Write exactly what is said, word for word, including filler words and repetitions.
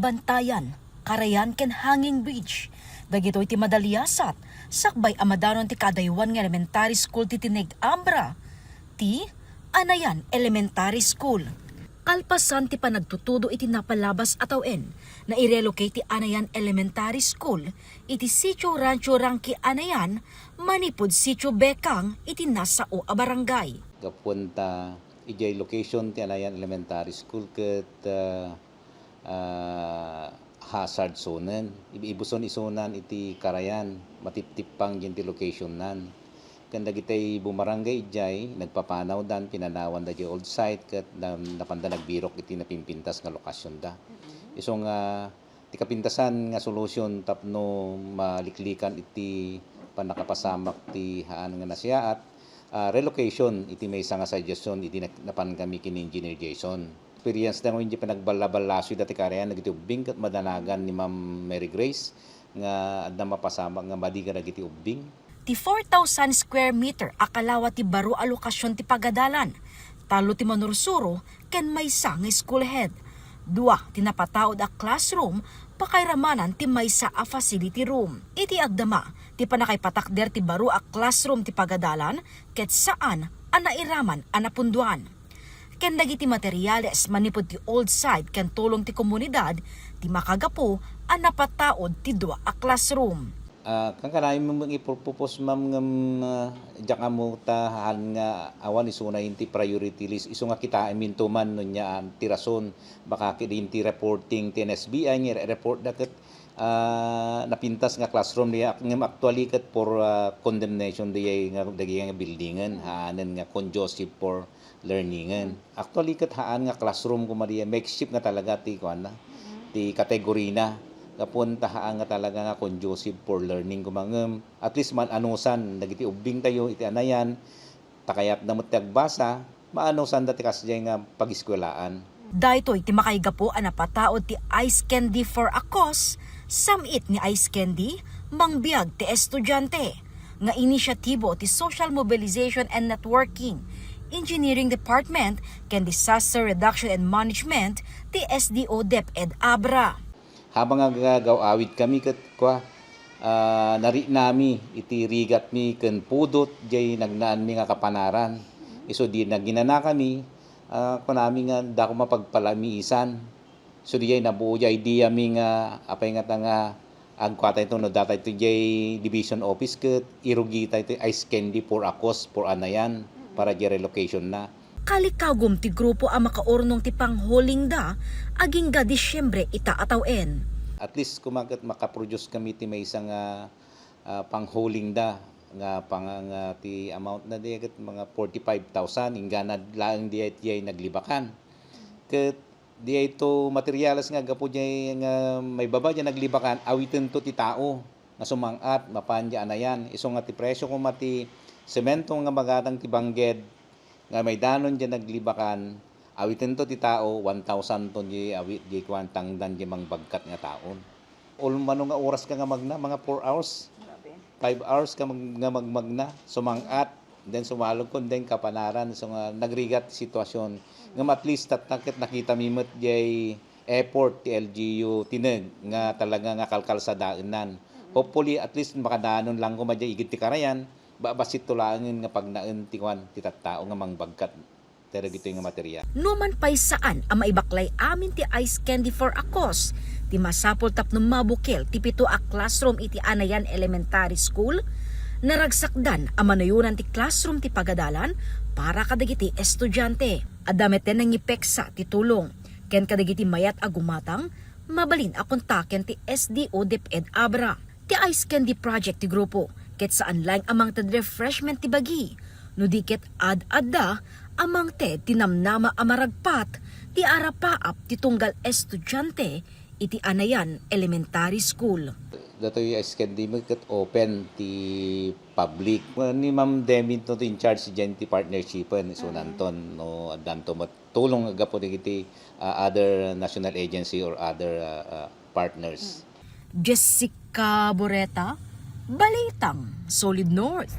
Bantayan, Karayan ken Hanging Bridge. Dagitoy ti madaliasat, sakbay a madanon ti kaadaywan nga elementary school ti tineg Abra, ti Anayan Elementary School. Kalpasan ti panagtutudo iti napalabas a tawen, nairelocate ti Anayan Elementary School iti Sitio Rancho Rangki Anayan, manipud Sitio Bekang iti nasao a barangay. Gapuenta, idiay location ti Anayan Elementary School ket, ah, ah, hazard zonen. Ib-, ibuson isunan iti Karayan, matiptippang diay ti locationnan. Ken dagitay bumarangay idiay, nagpapanawdan, pinanawanda diay old site, ket na-, napanda nagbirok iti napimpintas nga lokasionda. Isu nga, ti kapintasan nga solution tapno maliklikan iti pannakapasamak ti haan nga nasiaat, ah, relocation iti maysa nga suggestion iti nak-, napan kami ken Engineer Jason. Experience da ngamin di panagballaballasi dati karayan dagiti ubbing ket madanagan ni Ma'am Mary Grace nga adda mapasamak nga madi kadagiti ubbing. Ti four thousand square meter a kalawa ti baro a lokasion ti pagadalan, tallo ti manursuro ken maysa nga school head. Dua ti napataud a classroom, pakairamanan ti maysa a facility room. Iti agdama ti pannakaipatakder ti baro a classroom ti pagadalan ket saan a nairaman a napunduan. Ken dagiti materiales manipud ti old site ken tulong ti komunidad ti makagapu a napataud ti dua a classroom. Ah, kankanayon met ipurpupos, ma'am, ngem, ah, diak ammo ta haan nga awan isuna iti priority list. Isu nga kitaem minto man no ania, ah, ti rason. Baka ket iti reporting ti N S B I nga ire-report da ket, ah, napintas nga classroom diay, ngem actually ket for, ah, condemnation diay nga, dagiti nga buildingen, haanen nga conducive for learningen. Actually, ket haan nga classroom koma diay, makeshift nga talaga ti kuanna, ti kategorina. Gapuan ta haan nga talaga nga conducive for learning koma ngem, at least man-anusan dagiti ubbingtayo iti anayan, ta kayatda met ti agbasa, maanusanda ti kasdiay nga pagiskuelaan. Daytoy ti makaigapu a napataud ti Ice Candy for a Cause, sam-it ni Ice Candy, mangbiag ti estudiante, nga inisyatibo ti Social Mobilization and Networking, Engineering Department, ken Disaster Reduction and Management ti S D O DepEd Abra. Habang agagaw-awid kami ket kua, ah, nariknami iti rigatmi ken pudot diay nagnaanmi nga kapanaran. Isu di naginanakami, ah, kunami nga dako mapagpalamiisan. So, diay nabuo diay idea mi nga apay ngata nga agkuatayto no datayto diay division office ket irugitayto ice candy for a cause for anayan para diay relocation na. Kalikawgom ti grupo a makaurnong ti panghuling da agingga Disyembre ita a tawen. At least, koma ket makaproduce kami ti maysa nga, ah, panghuling da nga pang-, nga ti amount na di ket mga forty-five thousand, inggana laeng diay, diay naglibakan. Ket diayto materials nga gapu diay nga maibaba diay naglibakan, awitento ti tao nga sumang-at mapan diay anayan. Isu nga ti presyo koma ti semento nga magatang ti bangged, nga maidanon diay naglibakan, awitento ti tao, one thousand ton diay awit diay kuan tangdan diay mangbagkat nga taon. Ulmano nga oras ka nga magna, mga four hours. Grabe. Five hours ka mag-, nga magmagna, sumang-at, then sumalog kon, then kapanaran, so nga nagrigat ti sitwasyon. Ngem at least, tatta ket nakita mi met diay effort ti L G U tineg nga talaga nga kalkalsadaennan. Hopefully, at least makadanon lang koma diay igid ti karayan, ba-, bassit to laengen nga pagnaen ti kuan, ti tattao nga mangbagkat dagitoy nga material. Numan pay saan a maibaklay amin ti ice candy for a cause, ti masapul tapno mabukil ti pito a classroom iti Anayan Elementary School, naragsakdan a manayonan ti classroom ti pagadalan para kadagiti estudiante. Adda met nangipeksa ti tulong, ken kadagiti mayat a gumatang, mabalin a kontaken ti S D O DepEd Abra. Ti Ice Candy Project ti grupo, ket saan laeng a mangted refreshment ti bagi, no di ket ad-adda a mangted ti namnama a maragpat ti arapaap ti tunggal estudiante iti Anayan Elementary School. Datoy Ice Candy met ket open ti public. Ni Ma'am Demi to in charge diay ti partnership-en, isunanton, no, addanto met tulong gapu dagiti, ah, other national agency or other, ah, ah, partners. Jessica Boreta, Balitang Solid North.